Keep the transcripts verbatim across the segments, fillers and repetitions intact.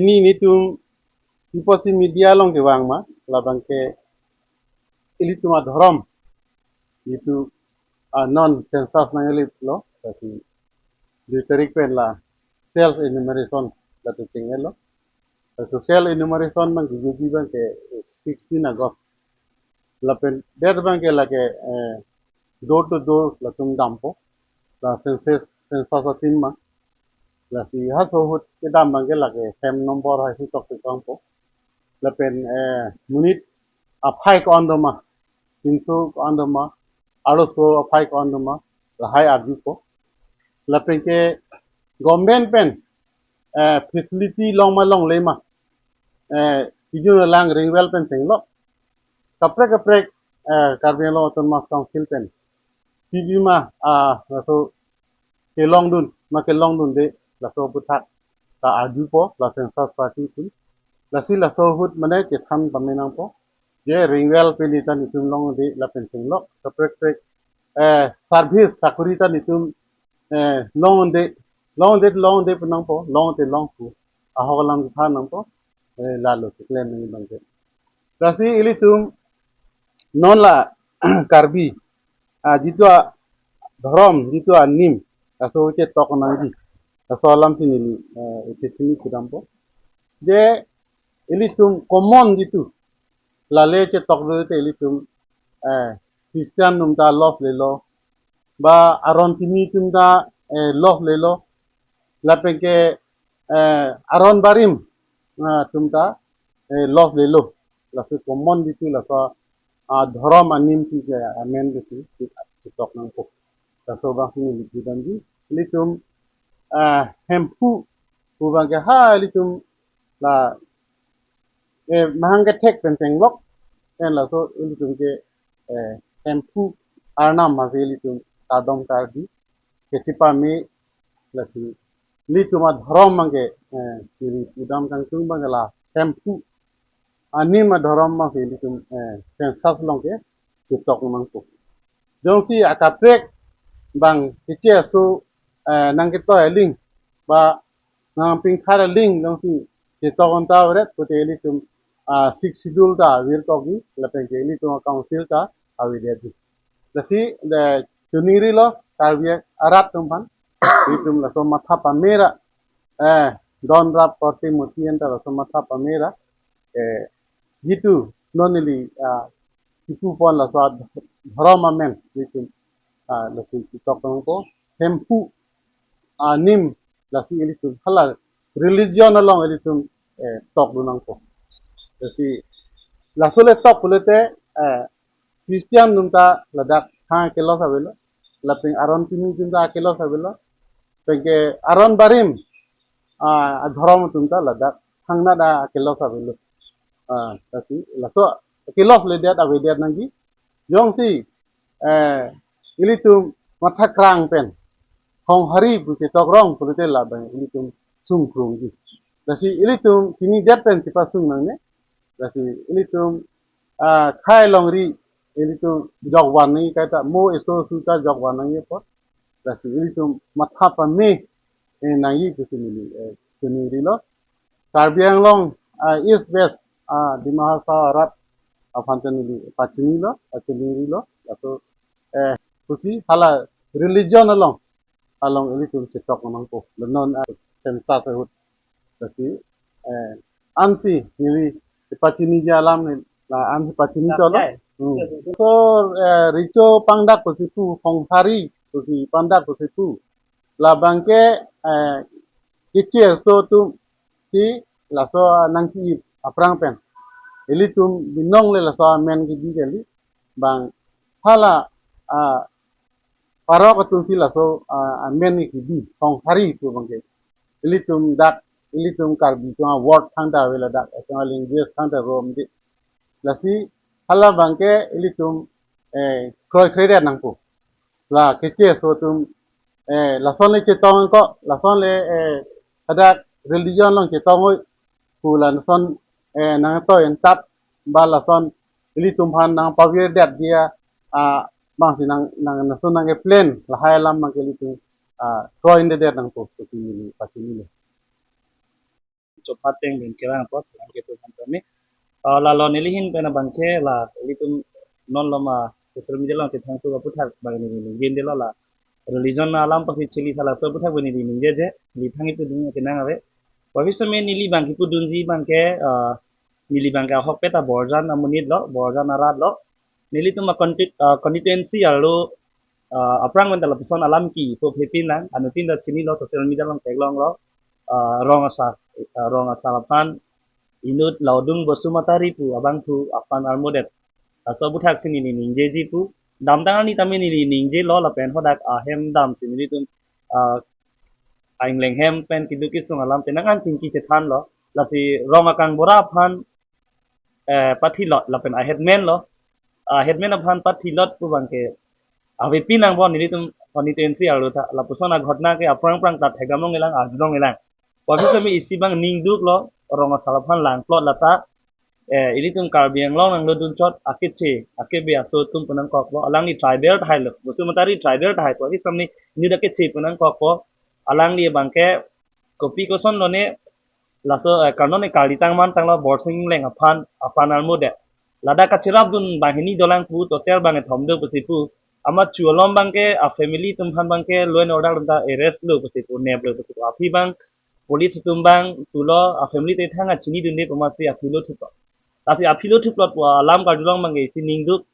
Nelitum iposi media along kevang ma, labang ke ilitum adhorom, ilitum, ah, non census nangliplo, tapi dui tarik pen la self enumeration la tu chengelo. So self enumeration abang ke juji abang ke sixteen August. Lapen det abang ke lake, eh, door to door latum dampo. La census, census a-team ma. Lasi haso ahut kedam abang ke lake hem number hai si tok si tongpo. Lapen, eh, monit aphai ko-an do ma, pinso ko-an do ma, arloso aphai ko-an do ma, lahai arjupo. Lapen ke government pen, eh, facility long ma longle ma, eh, ijun lang ring well pen chenglo. Kaprek kaprek, eh, Karbi Anglong Autonomous Council pen pipi ma, ah, laso kelongdun ma kelongdunde, laso aputhak ta arjupo la census party atum. Lasi laso ahut mane kethan pame nangpo. Je ring well pen ta nelitum longde lapen chenglo. Kaprek kaprek, eh, service sakori ta nelitum, eh, longde, longde, longde pu nangpo, longde longpo. Ahok alam kethan nangpo, eh, lalo keklem nangji abang ke. Lasi ilitum non la Karbi, ah, jitu adhorom, jitu anim, laso chetok nangji, laso alam si neli, eh, isi chini kedampo. Je ilitum common jitu, lale chetok do te ilitum, eh, Christian atum ta loss lelo, ba aron kimi atum ta, eh, loss lelo, lapen ke, eh, aron barim, ah, atum ta, eh, loss lelo. Laso common jitu laso, ah, dhorom anim si ke amen ke si, si chetok nangpo. Laso abang si neli kedamji. Ilitum, ah, Hemphu pu abang ke ha ilitum la, eh, mahang kethek pen chenglok, pen laso ilitum ke, eh, Hemphu arnam masi ilitum kardom kardi kechepame. Lasi ilitum adhorom abang ke, eh, neli kedam kangtung abang ke la Hemphu anim adhorom abang si ilitum, eh, census along ke chetok nangpo. Jongsi akaprek abang keche aso, eh, nangketoi aling ba nangpingthar aling jongsi chetok anta averet pute ilitum, ah, Sixth Schedule ta avirtokji, lapen ke ilitum council ta avedetji. Lasi de chuningrilo Karbi arat atum aphan, ilitum laso matha pamera, eh, don rap korte moti anta laso matha pamera, eh, jitu non neli, ah, kipu pon laso adhorom amen ilitum, ah, lasi chetok nangpo. Hemphu anim lasi ilitum hala religion along ilitum, eh, tokdun nangpo. Lasi laso le tok pulote, eh, Christian atum ta ladak ha ke-loss avelo, lapen aron kimi atum ta ke-loss avelo, penke aron barim, ah, adhorom atum ta ladak hangnat ta ke-loss avelo. Ah, lasi laso ke-loss ledet avedet nangji. Jongsi, eh, ilitum matha krang pen Honghari pu chetok rong pulote labang ilitum sungkrungji. Lasi ilitum chinidet pen chepasung nangne. Lasi ilitum, ah, khei longri ilitum jokvan nangji kaita mo eso su ta jokvan nangji apot. Lasi ilitum matha pame, eh, nangji pusi neli, eh, chuningrilo. Karbi Anglong, ah, East West, ah, Dima Hasao arat aphan ta neli pachinilo, pachiningrilo. Laso, eh, pusi hala religion along, along ilitum chetok nangpo. Lenon, ah, census ahut. Lasi, eh, ansi neli pachiniji alam neli la ansi pachini cholo. Hmm. So, eh, Recho Pangdak pusi pu, Honghari pusi Pangdak pusi pu. Labang ke, eh, keche aso atum si laso nangki aphrang pen ilitum binong le laso amen kidi kali, bang hala, ah, parok atum si laso, ah, amen kidi Honghari pu abang ke. Ilitum dak, ilitum Karbi atum a-word thangta avelo dak, atum a-language thangta romde. Lasi hala abang ke ilitum, eh, kroikredet nangpo. La keche aso atum, eh, lason le chetong ko, lason le, eh, hadak religion along chetong oi pu lason, eh, nangtoi entap ba lason ilitum aphan nangpavirdet dia, ah, bangsi nang, nang, lason nangkeplan lahai alam abang ke ilitum, ah, kroidedet nangpo pusi neli pachinilo. chophat teng pen kerang apot, kerang ke tu kan kami. Ah, lalo neli ahin pen abangke la, ilitum non loma social media along kethang tu aputhak abang neli ningje lo la. Religion alam pasi chili thala so aputhak abang neli ningjeje, neli thang ipu dun kenang ave. Puvoiphit sitame neli abang kipudunji abangke, ah, neli abangke ahokpet a Borjan amonit lo, Borjan arat lo. Nelitum a consti-, ah, constituency arlo, ah, aphrang pen ta lapuson alam kipu phepin lang, anuttin ta chinilo social media along theklonglo, ah, rong asar, ah, rong asar aphan inut Laudung Basumatary pu abangphu aphan armodet. Laso aputhak si neli ningjeji pu. Damtang arni tame neli ningjelo lapen hadak ahem dam si nelitum, ah, aingleng hem pen keduk kesung alam pen nang an chingki chethanlo. Lasi rong akangbura aphan, eh, pathilot lapen aheadman lo. Aheadman aphan pathilot pu abangke avepin angbong nelitum constituency arlo ta. Lapuson aghotna ke aphrang phrang ta thekdam longlelang, arjulonglelang. Puvoiphit sitame isi abang ningduklo, rong asar aphan langplot lata. Eh, ilitum Karbi Anglong nanglodun chot akeche, akebe aso atum pu nangkoklo, alangli tribal tahai lo, Basumatary tribal tahai, puvoiphit sitame inut akeche pu nangkoklo, alangli abangke kopi koson lone, laso, eh, karno ne kalitang mantanglo Borsing Engleng aphan, aphan armodet. Ladak kacherapdun banghini dolang pu, total abang kethom do pusi pu. Amat chu alom abangke a family atum aphan abangke law and order atum ta arrest lo pusi pu, neplo pusi pu. Aphi abang police atum abang pulo a family te thang a chinidunde pu amatsi aphi lo thuplot. Lasi aphi lo thuplot pu alam karjulong abangke isi ningduk.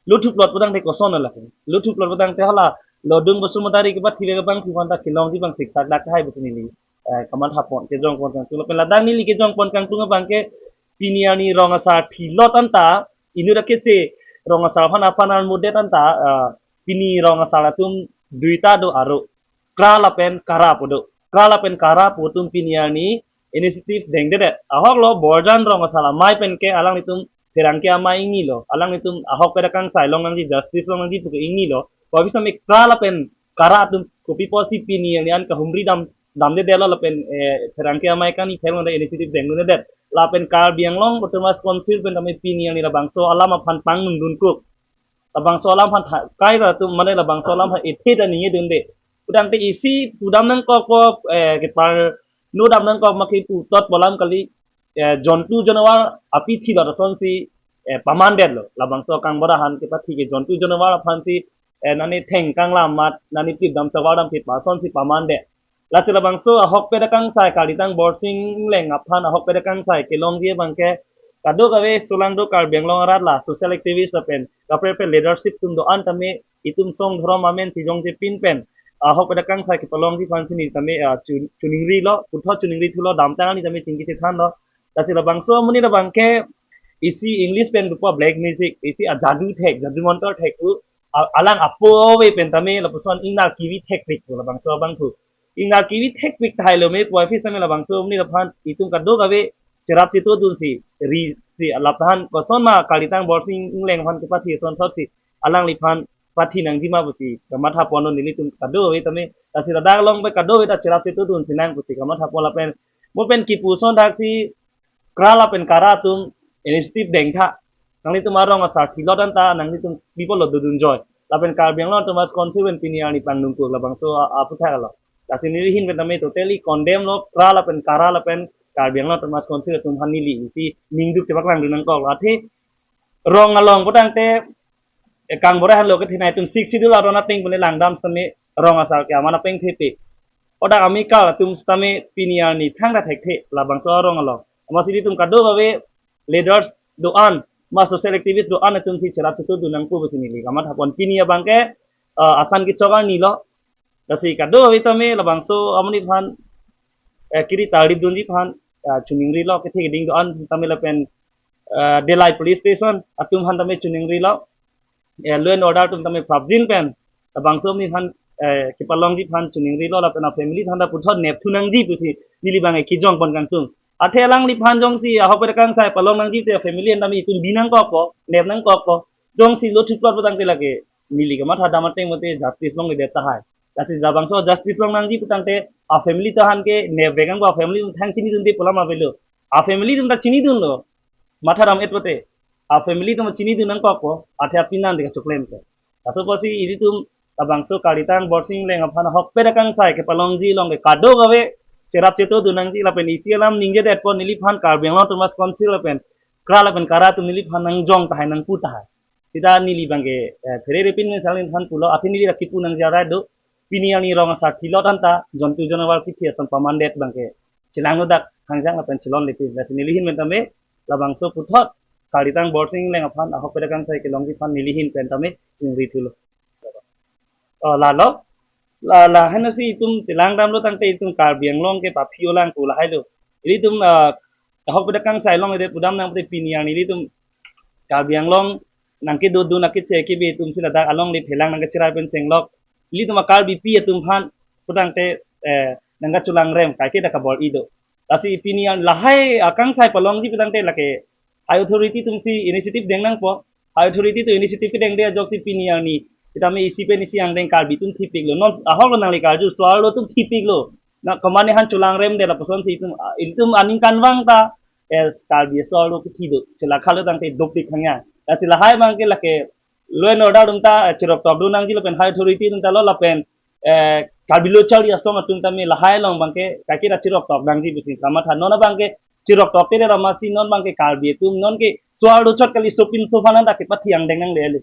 Lo thuplot pu tangte koson lake. Lo thuplot pu tangte hala Laudung Basumatary kepathi le abangphu aphan ta kelongji abang siksak dak tahai pusi neli, eh, kamathapon, kejongpon kangtung. Lapen ladak neli kejongpon kangtung abangke pini arni rong asar thilot anta, inut akeche rong asar aphan aphan armodet anta, eh, pini rong asar atum duita do aro, Kra lapen Kara pu do. Kra lapen Kara pu atum pini arni initiative dengdedet. Ahoklo Borjan rong asar amei pen ke alanglitum pherangke amei ingnilo. Alanglitum ahokpet akangsai longnangji, justice longnangji pu ke ingnilo. Puvoiphit sitame Kra lapen Kara atum kopi pusi pini arni an kahumri dam, damdedetlo lapen, eh, pherangke amei kani pherang initiative dengdundedet. Lapen Karbi Anglong Autonomous Council pen tame pini arni labangso alam aphan pangnung dunkuk. Labangso alam aphan tha-, kai ra atum mane labangso alam aphan ethe ta ningjedunde. Pu tangte isi pudam nangkokpo, eh, kepar no dam nangkok ma keputot pu alam kali, eh, jontu jonawar api thilot asonsi, eh, pamandetlo. Labangso akangbura aphan kepathi ke jontu jonawar aphansi, eh, nani theng kanglam amat, nani pip dam chavar dam pip asonsi pamandet. Lasi labangso ahokpet akangsai kalitang Borsing Engleng aphan ahokpet akangsai kelongji abangke kadokave solangdo Karbi Anglong arat la social activist lapen kaprek kaprek leadership atum do-an tame itum song dhorom amen si jongje pin pen ahokpet akangsai kepalongji aphansi neli tame, ah, chu-, chuningrilo, puthot chuningri thulo, damtang arni tame chingki chethanlo. Lasi labangso amonit abangke isi English pen dopo black magic, isi ajadu thek, jadu montor thek pu, a-, alang apo ave pen tame lapuson ingnar kivi thekpik pu labangso abangphu. Ingnar kivi thekpik tahai lo me puvoiphit sitame labangso amonit aphan itum kadokave cherap chetodunsi, ri, ri alap tahan koson ma kalitang Borsing Engleng aphan kepathi ason thotsi alangliphan pathi nangji ma pusi kamathaponlo nelitum kadokave tame. Lasi ladak along pen kadokave ta cherap chetodunsi nang pusi kamathapon lapen mo pen kipu ason thaksi Kra lapen Kara atum initiative dengtha. Nanglitum arong asar thilot anta nanglitum people lo dodun joi. Lapen Karbi Anglong Autonomous Council pen pini arni pangdungkuk labangso a-, aputhak lo. Lasi neli ahin pen tame totally condemn lo Kra lapen Kara lapen Karbi Anglong Autonomous Council atum aphan neli isi ningduk chepaklangdun nangkok. Athe rong along pu tangte, eh, kangbura henlo kethenei atum Sixth Schedule aron ateng pu ne langdam sitame rong asar ke aman apeng thepi. Odak amikal atum sitame pini arni thangta thekthe labangso arong along. Amatsi ilitum kadokave leaders do-an, ma social activist do-an atumsi cherap chetodun nangpo pusi neli kamathapon. Pini abangke, eh, asan kechok arni lo. Lasi kadokave tame labangso amonit aphan, eh, kiri tarlip dunji aphan, eh, chuningrilo, kethe keding do-an tame lapen, eh, Delai Police Station atum aphan tame chuningrilo, eh, law and order atum tame prapjin pen labangso amonit aphan, eh, kepalongji aphan chuningrilo lapen a family aphanta puthot nepthu nangji pusi neli abang kejongpon kangtung. Athe alangliphan jongsi ahokpet akangsai palong nangji te family an tame itum bi nangkokpo, nep nangkokpo. Jongsi lo thuplot pu tangte lake neli kamathadam ateng mate justice longledet tahai. Lasi labangso justice longnangji pu tangte a family atum aphan ke nepvek nangpo, a family atum thang chinidunde pu alam avelo. A family atum ta chinidunlo. Mathadam-et pote. A family atum chinidun nangkokpo. Athe apinan de kachoklempo. Laso apotsi ilitum labangso kalitang Borsing Engleng aphan ahokpet akangsai kepalongji along ke kadokave cherap cheto dun nangji lapen isi alam ningjedetpo neliphan Karbi Anglong Autonomous Council lapen KRA lapen KARA atum neliphan nangjong tahai nangpu tahai. Sita neli abangke, eh, pherere pin mesalin than pulo, athe neli lake pu nangji arai do, pini arni rong asar thilot anta, jontu janavar kithi ason pamandet abangke, chelanglo dak hangjang lapen chelonle pu, lasi neli ahin pen tame, labangso puthot, Karli Tang Borsing Engleng aphan, ahokpet akangsai kelongji aphan neli ahin pen tame, chingri thulo. Oh, lalo, la, lahensi itum chelang damlo tangte itum Karbi Anglong ke paphi olang pu lahai lo. Ilitum, ah, ahokpet akangsai longledet pudam nangte pini arni ilitum Karbi Anglong nangkedo dun nangkeche kebe atumsi ladak alongle phelang nangkecherai pen chenglok. Ilitum a-Karbipi atum aphan putangte, eh, nangkachelang rem kaike ta kabor-i do. Lasi pini an lahai akangsai palongji putangte lake high authority atumsi initiative deng nangpo. High authority atum initiative kedengde ajoksi pini arni sitame isi pen isi angdeng Karbi atum thipiklo. Non ahoklo nangle karju, so-arlo atum thipiklo. Na komatne aphan chelang remde lapusonsi itum, ah, itum aning kanvang ta, eh, Karbi so-arlo kithi do. Chela khalo tangte dopik hangya. Lasi lahai abangke lake law and order atum ta, eh, cheroktok dun nangji lapen high authority atum ta lo lapen, eh, Karbi Lo Charli Asong atum tame lahai along abangke kaike ta cheroktok nangji pusi kamatha. Non abangke cheroktok te ramasi non abangke Karbi atum nonke so-arlo chot kali, sopinso aphan anta kepathiang deng nangle le.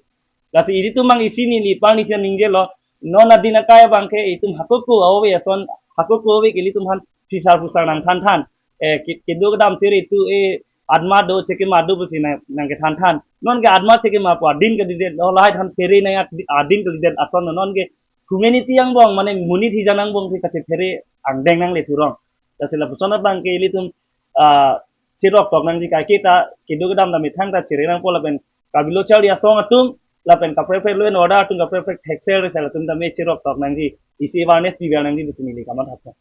Lasi ilitum abang isi neli parni thian ningjelo, non adin akai abangke itum hakoko ave ason, hakoko ave ke ilitum aphan phisar phusar nangthanthan. Eh, ke-, kedo kedam chere tu, eh, atma do chekema do pusi nang, nangkethanthan. Nonke atma chekemapo adin kalidet, lahai than phere nang ad-, adin kalidet ason nonke humanity angbong mane monit hijan angbong si kachephere angdeng nangle thurong. Lasi lapuson abangke ilitum, ah, cheroktok nangji kaike ta kedo kedam ta methang ta chere nangpo lapen Karbi Lo Charli Asong atum lapen kaprek prek law and order atum kaprek prek thekser resel atum tame cheroktok nangji, isi awareness piver nangji pusi neli kamatha.